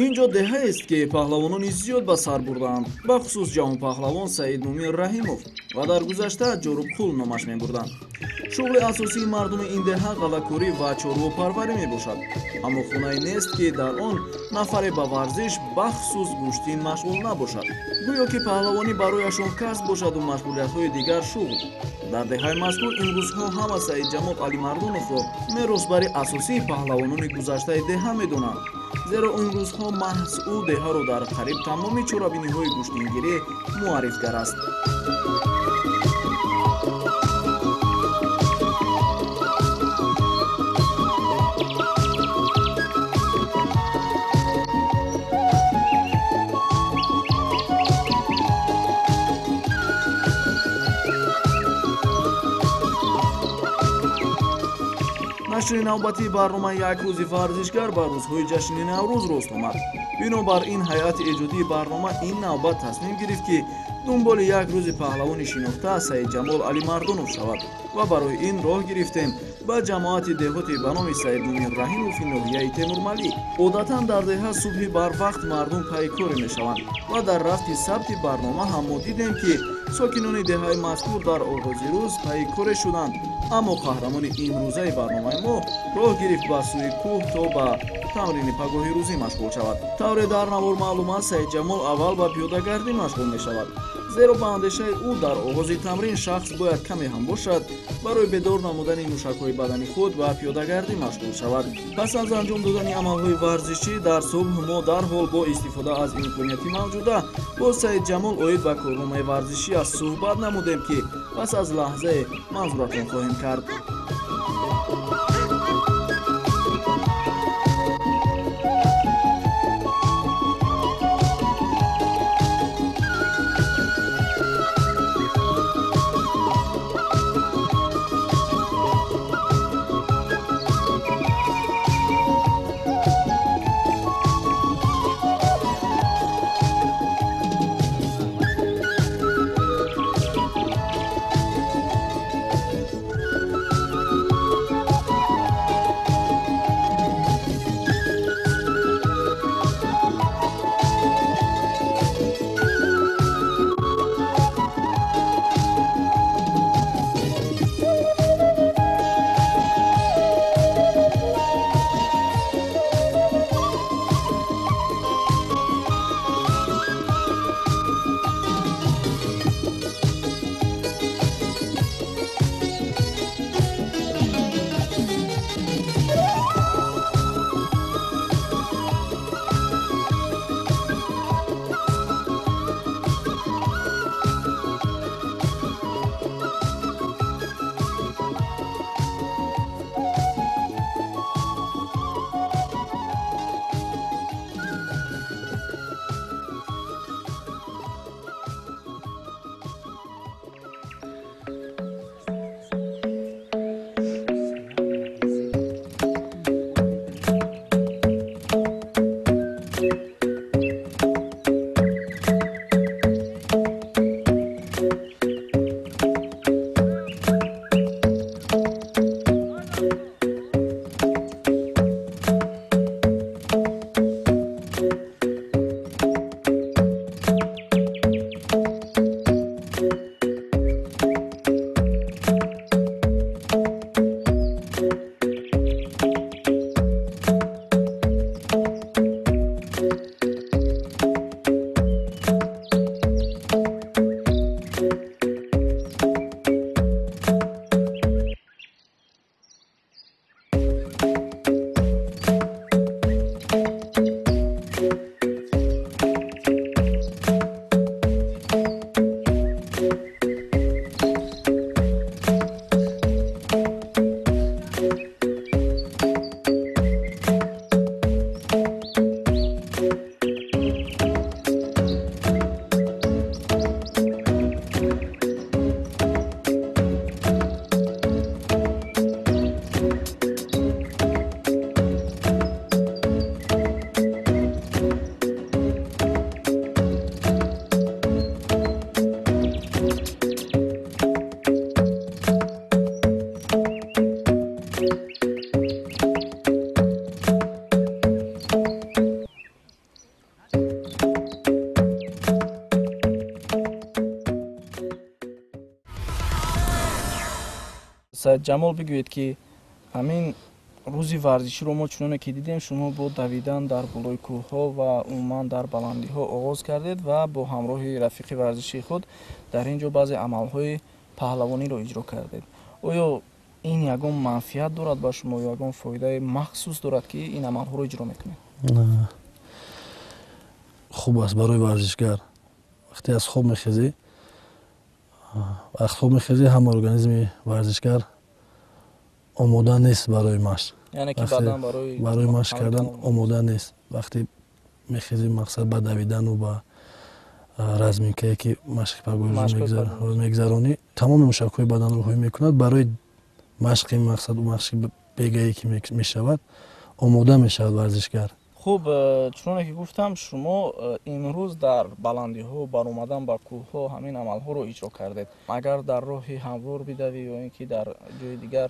Ин ҷо деҳаест, ки паҳлавонони зиёд ба сар бурдаанд, бахусус ҷавонпаҳлавон Саидмумин Раҳимов ва дар гузашта Ҷорубқул номаш мебурданд. Шуғли асосии мардуми ин деҳа ғаллакорӣ ва чорвопарварӣ мебошад, аммо хунае нест, ки дар он нафаре ба варзиш, бахусус гӯштин машғул набошад. Гӯё ки паҳлавонӣ барояшон касб бошаду машғулиятҳои дигар шуғл. Дар деҳаи мазкур имрӯзҳо ҳама Саидҷамол Алимардоновро меросбари асосии паҳлавонони гузаштаи деҳа медонанд, зеро имрӯзҳо маҳз ӯ деҳаро дар қариб тамоми чорабиниҳои гӯштингирӣ муаррифгар аст. Нашри навбатии барномаи «Як рӯзи варзишгар» ба рӯзҳои ҷашни Наврӯз рост омад. Бинобар ин ҳайати эҷодии барнома ин навбат тасмим гирифт, ки дунболи як рӯзи паҳлавони шинохта Саидҷамол Алимардонов шавад ва барои ин роҳ гирифтем ба ҷамоати деҳоти ба номи Саидмумин Раҳимови ноҳияи Темурмалик. Одатан дар деҳа субҳи барвақт мардум пайи корӣ мешаванд ва дар рафти сабти барнома ҳам мо дидем, ки сокинони деҳаи мазкур дар оғози рӯз пайи коре шуданд, аммо қаҳрамони имрӯзаи барномаи мо роҳ гирифт ба сӯи кӯҳ, то ба тамрини пагоҳи рӯзӣ машғул шавад. Тавре дар навор маълум аст, Саидҷамол аввал ба пиёдагардӣ машғул мешавад, зеро ба андешаи ӯ дар оғози тамрин шахс бояд каме ҳам бошад барои бедор намудани мушакҳои бадани худ ба пиёдагардӣ машғул шавад. Пас аз анҷом додани амалҳои варзишӣ дар субҳ мо дарҳол бо истифода аз имконияти мавҷуда бо Саидҷамол оид ба корномаи варзишӣ аз суҳбат намудем, ки пас аз лаҳзае манзуратон хоҳем кард. Саидҷамол, бигӯед, ки ҳамин рӯзи варзиширо мо чуноне ки дидем, шумо бо давидан дар болои кӯҳҳо ва умуман дар баландиҳо оғоз кардед ва бо ҳамроҳи рафиқи варзишии худ дар ин ҷо баъзе амалҳои паҳлавониро иҷро кардед. Оё ин ягон манфиат дорад ба шумо ё ягон фоидаи махсус дорад, ки ин амалҳоро иҷро мекунед? Хуб аст барои варзишгар. Вақте аз хоб мехезӣ, аз хоб мехезӣ, ҳама организми варзишгар омода нест барои машқ. Барои машқ кардан омода нест. Вақте мехезӣ, мақсад ба давидану ба разминкае, ки машқи пагоҳӣ мегзаронӣ, тамоми мушакҳои баданро ҳӯй мекунад. Барои машқи мақсаду машқи бегае, ки мешавад, омода мешавад варзишгар. Хуб, чуноне ки гуфтам, шумо имрӯз дар баландиҳо, баромадан ба кӯҳҳо ҳамин амалҳоро иҷро кардед. Агар дар роҳи ҳамвор бидавӣ ё ин ки дар ҷои дигар,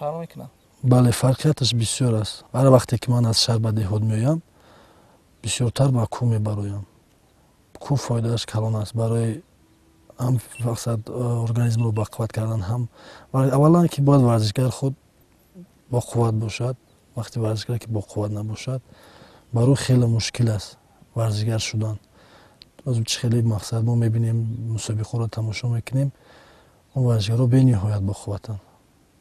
фарқ мекунад? Бале, фарқияташ бисёр аст. Ҳар вақте ки ман аз шаҳр ба деҳот меоям, бисёртар ба кӯҳ мебароям. Кӯҳ фоидааш калон аст барои ҳам мақсад организмро бақувват кардан, ҳам аввалан ки бояд варзишгар худ боқувват бошад. Вақте варзишгар ки боқувват набошад, барои хеле мушкил аст варзишгар шудан. Чӣ хеле мақсад мо мебинем, мусобиқаро тамошо мекунем, он варзишгарро бениҳоят боқувватанд.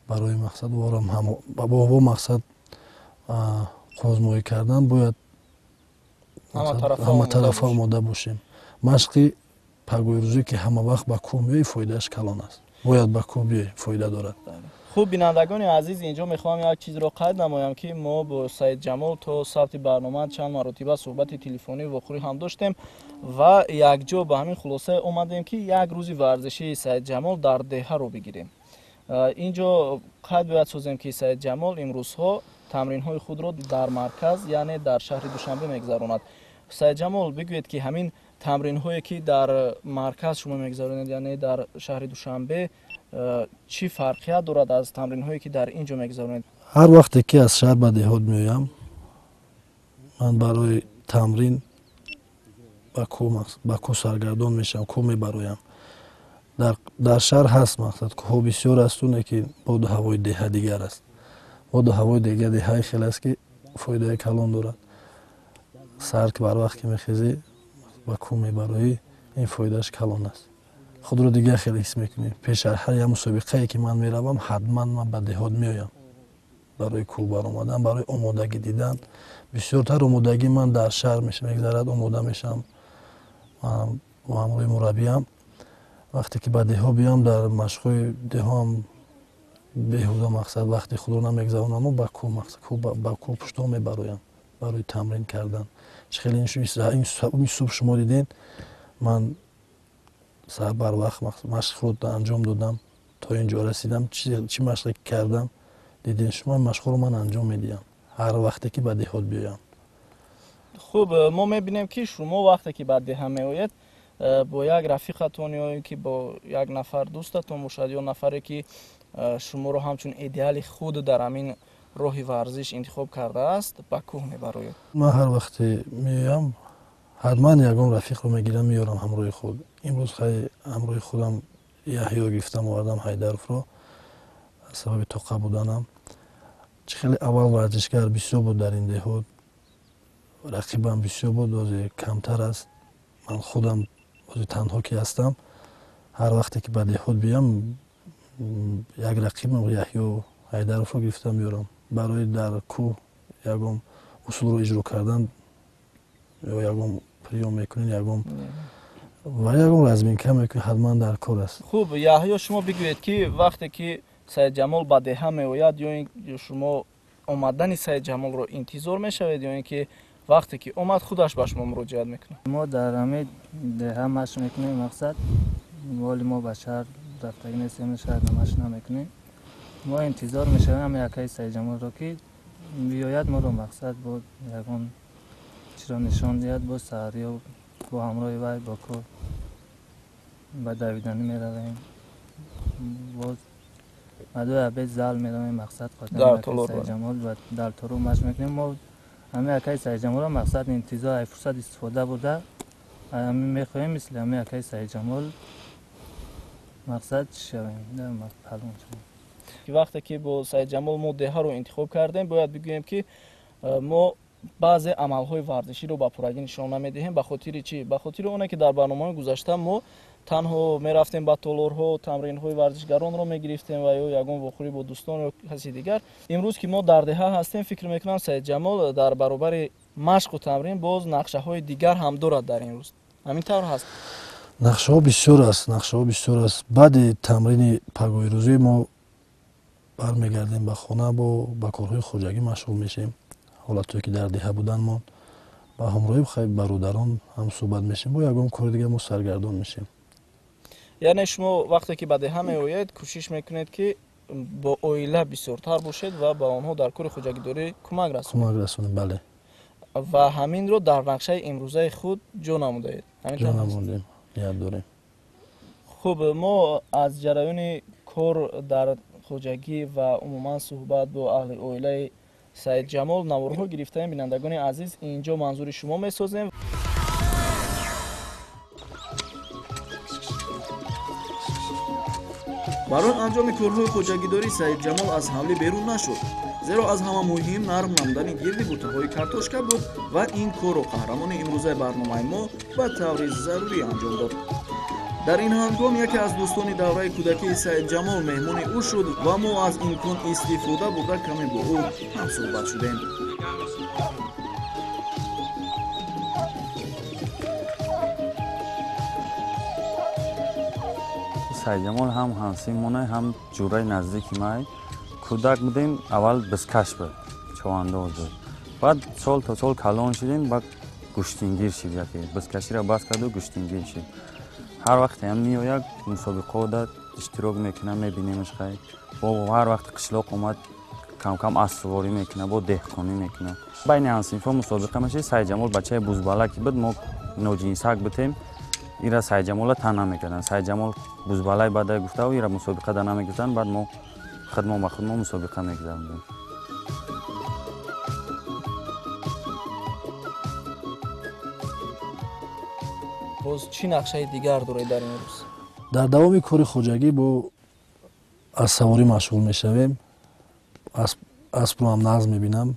Барои мақсад бо мақсад қозмоӣ кардан бояд ҳаматарафа омода бошем. Машқи пагоҳирӯзӣ, ки ҳама вақт ба кӯҳ меоӣ, фоидааш калон аст. Бояд ба кӯҳ биёӣ, фоида дорад. Хуб, бинандагони азиз, инҷо мехоҳам як чизро қайд намоям, ки мо бо Саидҷамол то сабти барнома чанд маротиба суҳбати телефонӣ вохӯрӣ ҳам доштем ва якҷо ба ҳамин хулоса омадем, ки як рӯзи варзишии Саидҷамол дар деҳаро бигирем. Инҷо қайд бояд созем, ки Саидҷамол имрӯзҳо тамринҳои худро дар марказ, яъне дар шаҳри Душанбе мегузаронад. Саидҷамол, бигӯед, ки ҳамин тамринҳое, ки дар марказ шумо мегузаронед, яъне дар шаҳри Душанбе, чӣ фарқият дорад аз тамринҳое, ки дар ин ҷо мегузаронед? Ҳар вақте ки аз шаҳр ба деҳот меоям, ман барои тамрин ба кӯҳ саргардон мешавам, кӯҳ мебароям. Дар шаҳр ҳаст мақсад кӯҳҳо бисёр асту, не ки боду ҳавои деҳа дигар аст. Боду ҳавои дега деҳаи хеле аст, ки фоидаи калон дорад. Саҳар ки барвақт ки мехезӣ, ба кӯҳ мебароӣ, ин фоидааш калон аст. Худро дигар хеле ҳис мекунӣ. Пеш аз ҳар як мусобиқае, ки ман меравам, ҳатман ман ба деҳот меоям барои кӯҳ баромадан, барои омодагӣ дидан. Бисёртар омодагӣ ман дар шаҳр мегзарад, омода мешавам бо ҳамроҳи мураббиям. Вақте ки ба деҳо биём, дар машқҳои деҳоам беҳуда мақсад вақти худро намегзаронаму ба кӯҳ пуштон мебароям барои тамрин кардан. Чӣ хеле ин субҳ шумо дидед, ман саҳар барвақт машқи худро анҷом додам, то ин ҷо расидам. Чӣ машқе ки кардам, дидем шумо, машқҳоро ман анҷом медиҳам ҳар вақте ки ба деҳот биёям. Хуб, мо мебинем, ки шумо вақте ки ба деҳа меоед, бо як рафиқатон ё ин ки бо як нафар дӯстатон бошад ё нафаре, ки шуморо ҳамчун идеали худ дар ҳамин роҳи варзиш интихоб кардааст, ба кӯҳ мебароед. Ман ҳар вақте меоям, ҳатман ягон рафиқро мегирам, меорам ҳамроҳи худ. Имрӯз ҳамроҳи худам Яҳё гирифтам, овардам Ҳайдаровро, аз сабаби тоқа буданам. Чӣ хеле аввал варзишгар бисёр буд дар ин деҳот, рақибам бисёр буд, ҳозир камтар аст. Ман худам ҳозир танҳо ки ҳастам, ҳар вақте ки ба деҳот биём, як рақибам Яҳё Ҳайдаровро гирифтам, меорам барои дар кӯҳ ягон усулро иҷро кардан ё ягон приём мекунед, ягон ва ягон разминка мекунед, ҳатман дар кор аст. Хуб, Яҳё, шумо бигӯед, ки вақте ки Саидҷамол ба деҳа меояд, ё ин шумо омадани Саидҷамолро интизор мешавед, ё ин ки вақте ки омад, худаш ба шумо муроҷиат мекунад? Мо дар ҳамин деҳа машқ мекунем. Мақсад воли мо ба шаҳр рафтагӣ нестем, шаҳр машқ намекунем. Мо интизор мешавем ҳамин акаи Саидҷамолро, ки биёяд, моро мақсад бо ягон чиро нишон диҳад. Бо саҳарё бо ҳамроҳи вай бо кӯҳ ба давиданӣ меравем, боз мадои обед зал меравем, мақсад Саидҷамол ва дар тору машқ мекунем. Мо ҳамин акаи Саидҷамолро мақсад интизор, ай фурсат истифода бурда, ҳамин мехоҳем мисли ҳамин акаи Саидҷамол мақсад шавем, паҳлавон шавем. Вақте ки бо Саидҷамол мо деҳаро интихоб кардем, бояд бигӯем, ки мо баъзе амалҳои варзиширо ба пуррагӣ нишон намедиҳем. Ба хотири чӣ? Ба хотири оне ки дар барномаҳои гузашта мо танҳо мерафтем ба толорҳо, тамринҳои варзишгаронро мегирифтем ва ё ягон вохӯрӣ бо дӯстон ё каси дигар. Имрӯз ки мо дар деҳа ҳастем, фикр мекунам, Саидҷамол дар баробари машқу тамрин боз нақшаҳои дигар ҳам дорад дар ин рӯз. Ҳамин тавр ҳаст? Нақшаҳо бисёр аст, нақшаҳо бисёр аст. Баъди тамрини пагоҳирӯзӣ мо бармегардем ба хона, бо ба корҳои хоҷагӣ машғул мешавем. Ҳолатҳое ки дар деҳа буданмон ба ҳамроҳи бародарон ҳам суҳбат мешавем, бо ягон кори дигар мо саргардон мешавем. Яъне шумо вақте ки ба деҳа меоед, кӯшиш мекунед, ки бо оила бисёртар бошед ва ба онҳо дар кори хоҷагидорӣ кӯмак расонед. Кӯмак расонем, бале. Ва ҳаминро дар нақшаи имрӯзаи худ ҷо намудаед. Ҷо намудем, ният дорем. Хуб, мо аз ҷараёни кор дар хоҷагӣ ва умуман суҳбат бо аҳли оилаи Саидҷамол наворҳо гирифтаем. Бинандагони азиз, инҷо манзури шумо месозем. Барои анҷоми корҳои хоҷагидорӣ Саидҷамол аз ҳавлӣ берун нашуд, зеро аз ҳама муҳим нарм намудани гирди бутаҳои картошка буд ва ин корро қаҳрамони имрӯзаи барномаи мо ба таври зарурӣ анҷом дод. Дар ин ҳангом яке аз дӯстони давраи кӯдакии Саидҷамол меҳмони ӯ шуд ва мо аз имкон истифода бурда каме бо ӯ ҳамсӯҳбат шудем. Саидҷамол ҳам ҳамсинмонай, ҳам ҷураи наздики май. Кӯдак будем, аввал бизкаш буд, човандоз буд. Баъд сол то сол калон шудем, баъд гӯштингир шид, яке бизкаширо бас карду гӯштингир шид. Ҳар вақте ҳам меояд, мусобиқаҳода иштирок мекунад, мебинемаш. Хай, бо ҳар вақт қишлоқ омад, камкам аспсуворӣ мекунад, бо деҳқонӣ мекунад. Байни ҳамсинфҳо мусобиқа мешид. Саидҷамол бачаи бузбалаки буд, мо ноҷинсак будем, ира Саидҷамола тан намекарданд. Саидҷамол бузбалаи бадай гуфтаву ира мусобиқа да намегирифтанд. Баъд мо худмо ба худмо мусобиқа мегузарондем. Боз чӣ нақшаи дигар доред дар ин рӯз? Дар давоми кори хоҷагӣ бо аспсаворӣ машғул мешавем. Аспро ҳам нағз мебинам.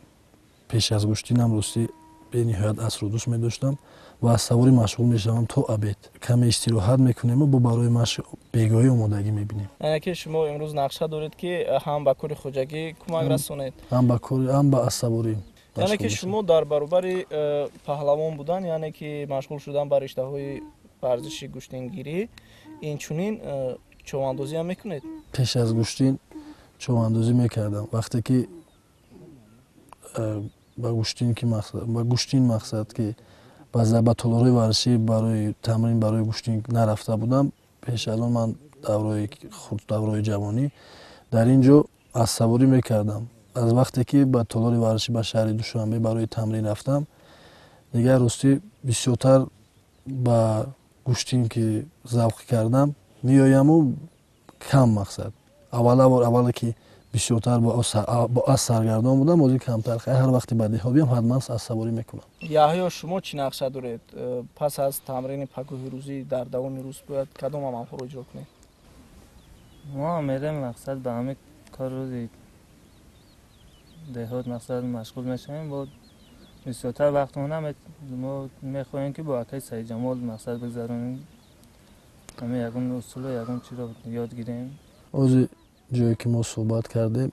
Пеш аз гӯштинам ростӣ бениҳоят аспро дӯст медоштам ва аспсаворӣ машғул мешавам то обед. Каме истироҳат мекунему бо барои машқ бегоҳӣ омодагӣ мебинем. Яъне ки шумо имрӯз нақша доред, ки ҳам ба кори хоҷагӣ кӯмак расонед, ҳам ба кори, ҳам ба аспсаворӣ. Яъне ки шумо дар баробари паҳлавон будан, яъне ки машғул шудан ба риштаҳои варзиши гӯштингирӣ, инчунин човандозӣ ҳам мекунед? Пеш аз гӯштин човандозӣ мекардам. Вақте ки ба гӯштин ки ба гӯштин мақсад ки ба толорҳои варзишӣ барои тамрин барои гӯштин нарафта будам, пеш аз он ман давраи хурд, давраи ҷавонӣ дар ин ҷо аспсаворӣ мекардам. Аз вақте ки ба толори варзишӣ ба шаҳри Душанбе барои тамрин рафтам, дигар ростӣ бисёртар ба гӯштин ки завқ кардам, меояму кам мақсад. Аввале ки бисёртар бо асп саргардон будам, ҳозир камтар. Ҳар вақте ба деҳа биям, ҳатман аспсаворӣ мекунам. Яҳё, шумо чӣ нақша доред? Пас аз тамрини пагоҳирӯзӣ дар давоми рӯз бояд кадом амалҳоро иҷро кунед? Мо мерем мақсад ба ҳамин кор, рӯзи деҳот мақсад машғул мешавем. Бо бисёртар вақтмона мо мехоҳем, ки бо акаи Саидҷамол мақсад бигзаронем, ҳамин ягон усулу ягон чиро ёд гирем. Ҳозир ҷое ки мо суҳбат кардем,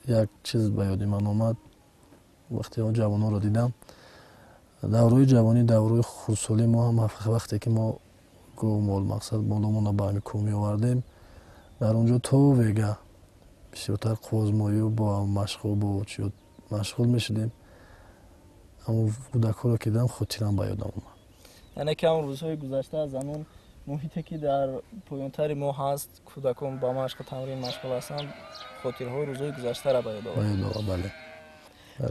як чиз ба ёди ман омад. Вақте он ҷавононро дидам, давраи ҷавонӣ, давраи хурдсолӣ мо ҳам вақте ки мо говмол мақсад моломонро ба ҳамин кӯҳ меовардем, дар он ҷо то вега бисёртар қувозмоию бо машғул бо чиё машғул мешудем. Аммо кӯдакҳоро ки дидам, хотирам ба ёдам омад. Яъне ки ҳамон рӯзҳои гузашта, аз ҳамон муҳите ки дар поёнтари мо ҳаст, кӯдакон ба машқу тамрин машғул ҳастанд, хотирҳои рӯзҳои гузаштаро ба ёд овард. Ба ёд овард, бале.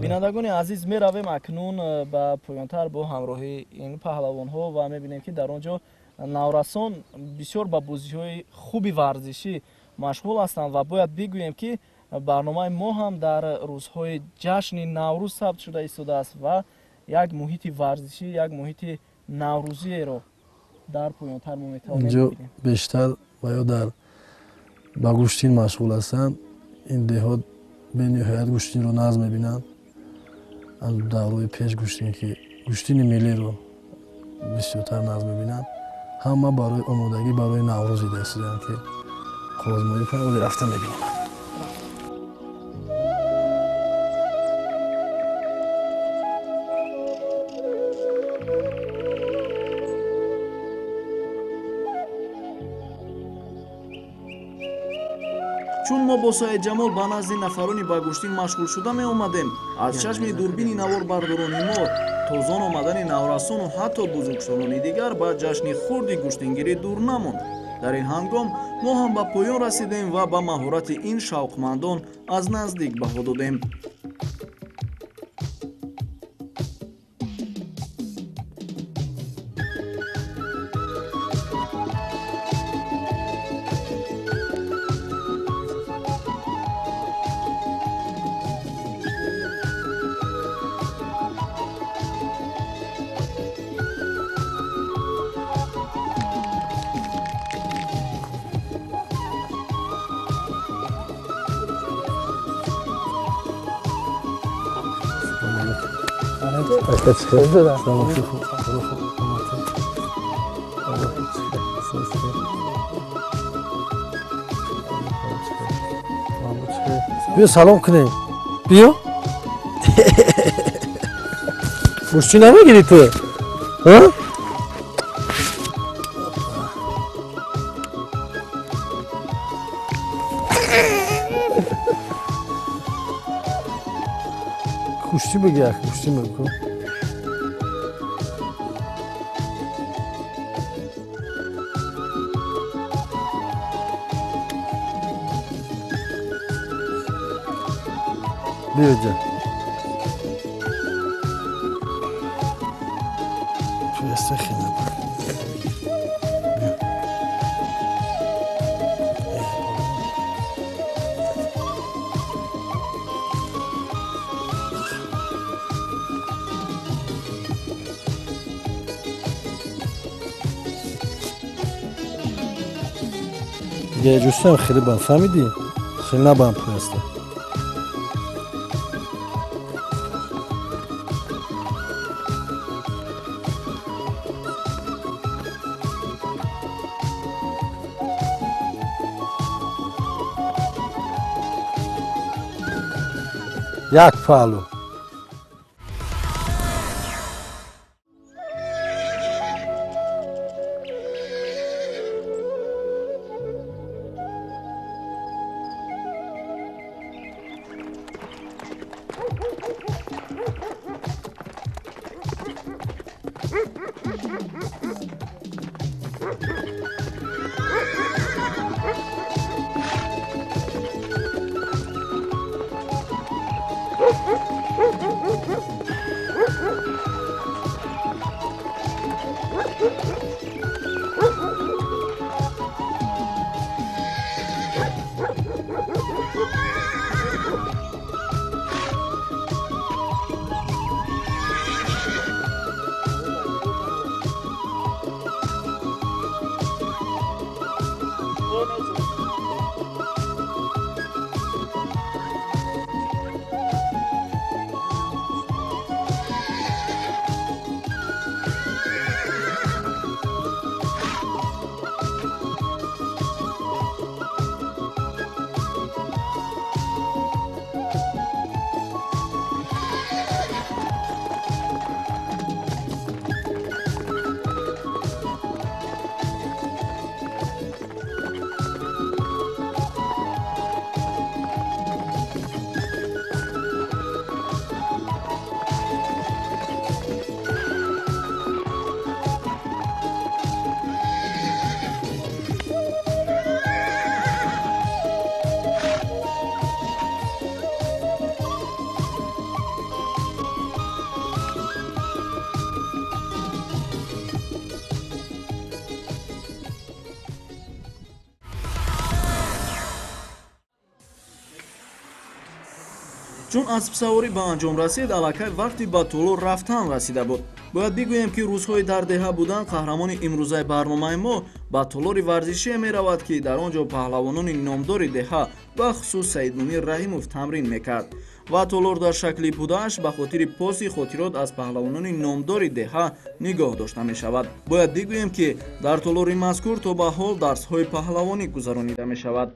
Бинандагони азиз, меравем акнун ба поёнтар бо ҳамроҳии ин паҳлавонҳо ва мебинем, ки дар он ҷо наврасон бисёр ба бозиҳои хуби варзишӣ машғул ҳастанд. Ва бояд бигӯем, ки барномаи мо ҳам дар рӯзҳои ҷашни Наврӯз сабт шуда истодааст ва як муҳити варзишӣ, як муҳити наврӯзиеро дар поёнтар мо метавонем инҷо бештар ва ё дар Ба гӯштин машғул ҳастанд. Ин деҳот бениҳоят гӯштинро нағз мебинанд. Аз давраи пеш гӯштин ки гӯштини миллиро бисёртар нағз мебинанд. Ҳама барои омодагӣ барои Наврӯз дида истоданд ки қозмоӣ кунанд, вале рафта мебинем. Чун мо бо Саидҷамол ба назди нафарони ба гӯштин машғул шуда меомадем, аз чашми дурбини наворбардорони мо тозон омадани наврасону ҳатто бузургсолони дигар ба ҷашни хурди гӯштингирӣ дур намонд. Дар ин ҳангом мо ҳам ба поён расидем ва ба маҳорати ин шавқмандон аз наздик баҳо додем. Биё салом кунем. Биё. Гӯштӣ намегирӣ ту? Гӯштӣ бигир, гӯштӣ бигир. Биё ҷа. Пӯяста хела. Биё. Дига ҷустам хеле банд, фаҳмидӣ? Хеле набанд пӯяста. Як палу. Чун аспсаворӣ ба анҷом расид, аллакай вақти ба толор рафтан расида буд. Бояд бигӯем, ки рӯзҳои дар деҳа будан қаҳрамони имрӯзаи барномаи мо ба толори варзишие меравад, ки дар он ҷо паҳлавонони номдори деҳа, бахусус Саидмумин Раҳимов, тамрин мекард ва толор дар шакли будааш ба хотири поси хотирот аз паҳлавонони номдори деҳа нигоҳ дошта мешавад. Бояд бигӯем, ки дар толори мазкур то ба ҳол дарсҳои паҳлавонӣ гузаронида мешавад.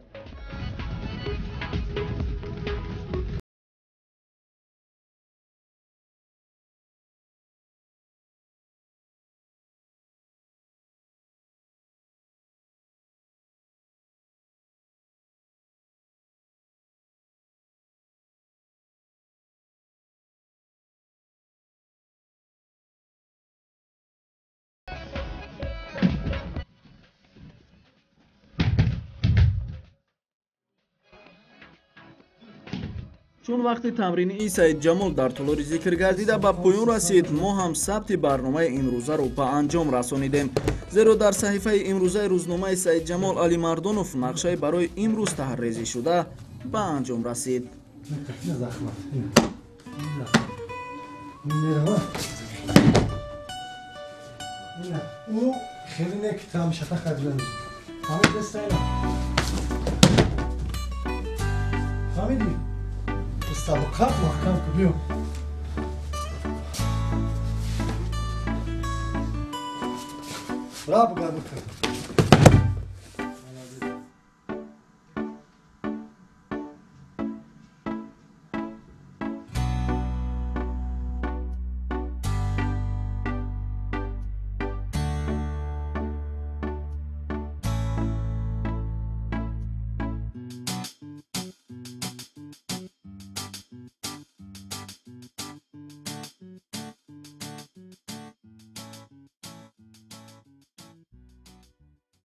Чун вақти тамринии Саидҷамол дар толори зикр гардида ба поён расид, мо ҳам сабти барномаи имрӯзаро ба анҷом расонидем, зеро дар саҳифаи имрӯзаи рӯзномаи Саидҷамол Алимардонов нақшаи барои имрӯз таҳррезӣ шуда ба анҷом расид. Фаҳмидӣ? Сабқат маҳкам кун, биё. Ра бугар бикун.